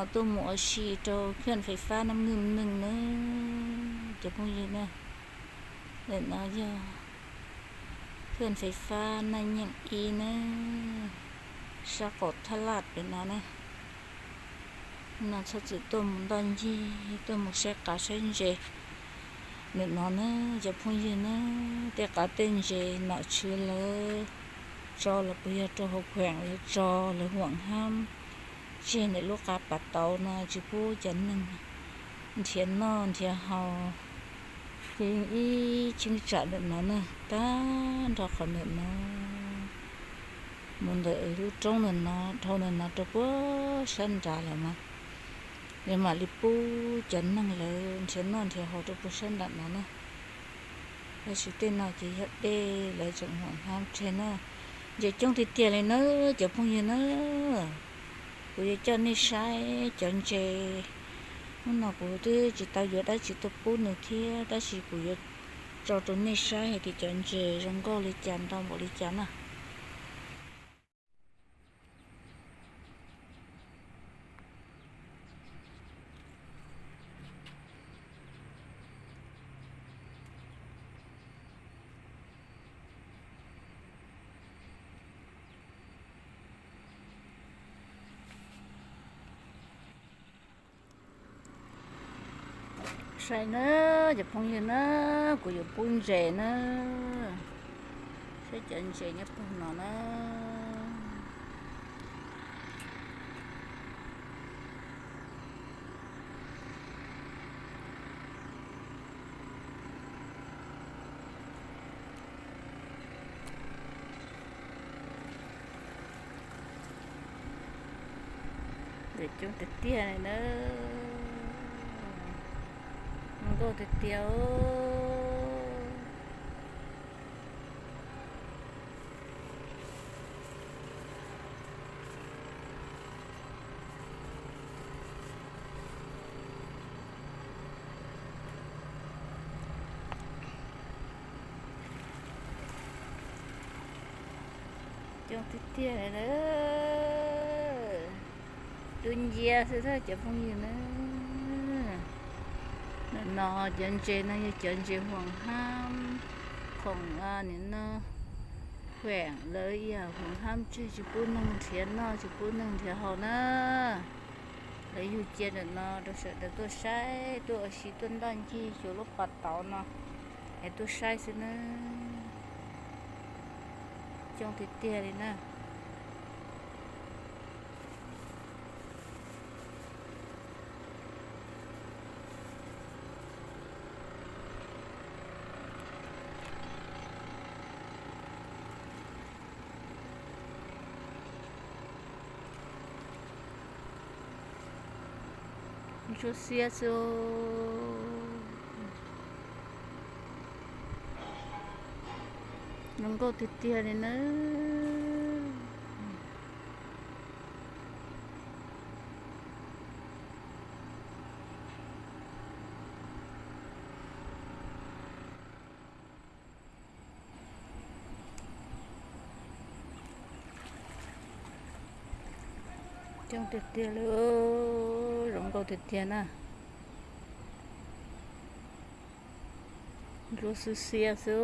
Tuaj mus ua si rau khwj fais fab Naj Nyeej Neeg na, cov phooj ywg na. Ntawm no yog khwj fais fab Naj Nyeej Ib na, sab qaum Thaj Laj pem no na. No txhob txwm tuaj mus ntoj ncig, tuaj mus saib qav saib ntses. Ntawm no na, cov phooj ywg na, tej qav tej ntses nom tswv lawv tso los puas yog rau hauv khueem lawv tso, lawv huam hab tseg ntawm lub qab pas tauv no tsis pub cov neeg nrhiav noj nrhiav haus. Ces ib cheeb tsam ntawm no na, tag nrho qhov ntawm no mus ntawm lub roob ntawm no, dhau ntawm no rau puag sab nrad lawm mas, lawv mam li pub cov neeg lawv nrhiav noj nrhiav haus rau puag sab nram no na. Tab sis tej no ces yog dej lawv tseem huam hab tseg na. Ntses coob tiag tiag li na, cov phooj ywg na. Kuv yuav coj nej saib cov ntses. Hnub no kuv twb tsis tau yuav dab tsi tuaj pub nws thiab, tab sis kuv yuav tso rau nej saib hais tias cov ntses zoo nkauj li cas ntau npaum li cas na. Saib na, cov phooj ywg na, kuv yuav pub ntses na. Saib cov ntses nyob puag no na. Ntses coob tiag tiag li na, nkauj tiag tiag. Coob tiag tiag li na. Dub nciab xwb thiab cov phooj ywg na. Nim no cov ntses no yog cov ntses huam hab, khoom nim no khueem lawv yam huam hab tseg tsis pub neeg nrhiav noj tsis pub neeg nrhiav haus na. Lawv yug cia ntawm no rau sawv daws tuaj saib tuaj ua si tuaj ntoj ncig xyuas lub pas tauv no es tuaj saib xwb na. Coob tiag tiag li na. Ntsuab xiab xwb. Zoo nkauj tiag tiag li na. Coob tiag tiag li, zoo nkauj tiag tiag na. Ntsuab xiab xiab xwb.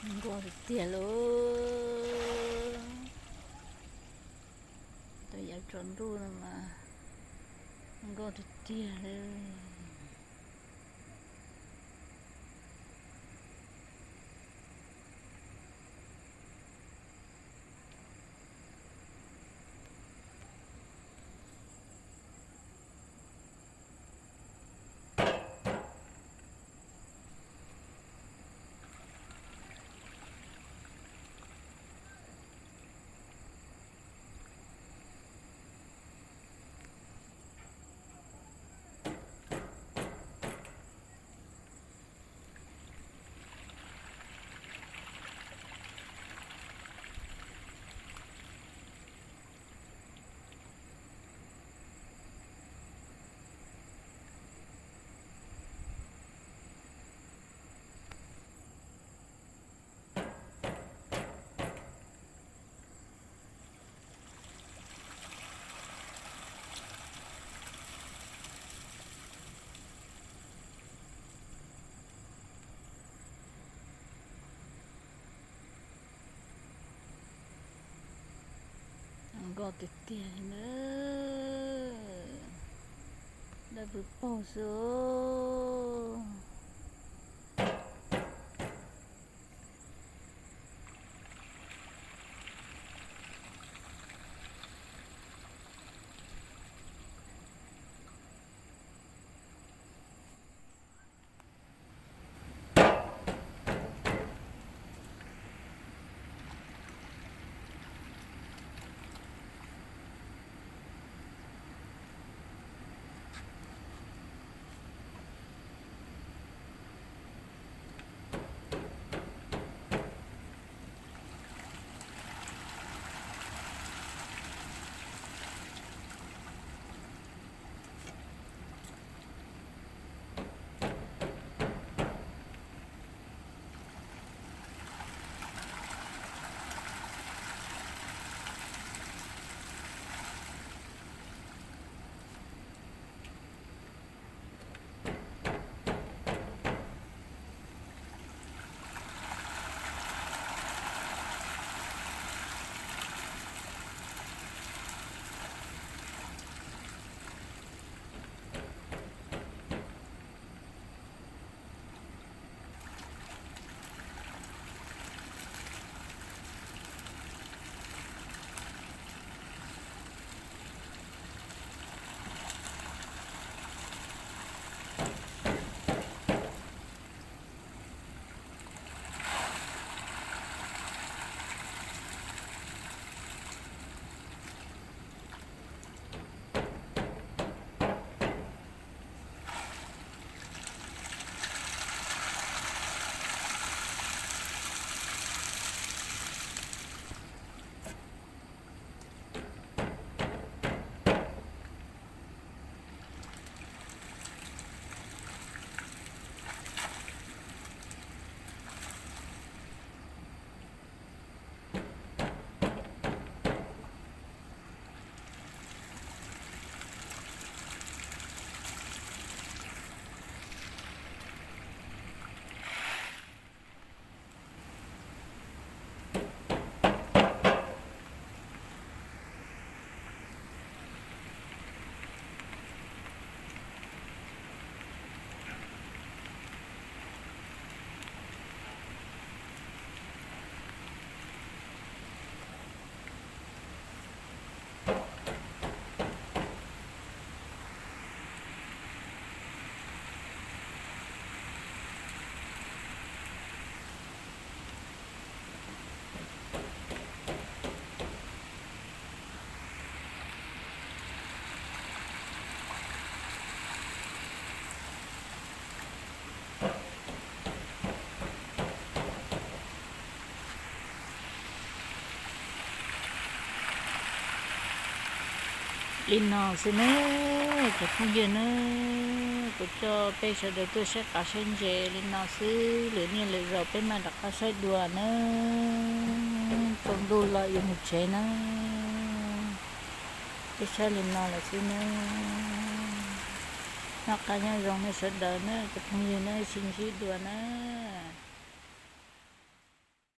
Nkauj tiag tiag lauj. Tus yav tsaus ntuj no mas nkauj tiag tiag li. Nkauj tiag tiag li na. Dawb paug xwb. Li no xwb nawb cov phooj ywg nawb, kuv coj peb sawv daws tuaj saib qav saib ntses li no xwb, lwm niaj lwm zaus peb mam rov qab saib dua nawb. Tsaus ntuj los yuav mus tsev nawb, peb saib li no lawm xwb nawb. Noj qab nyob zoo nej sawv daws nawb cov phooj ywg nawb, sib ntsib dua nawb.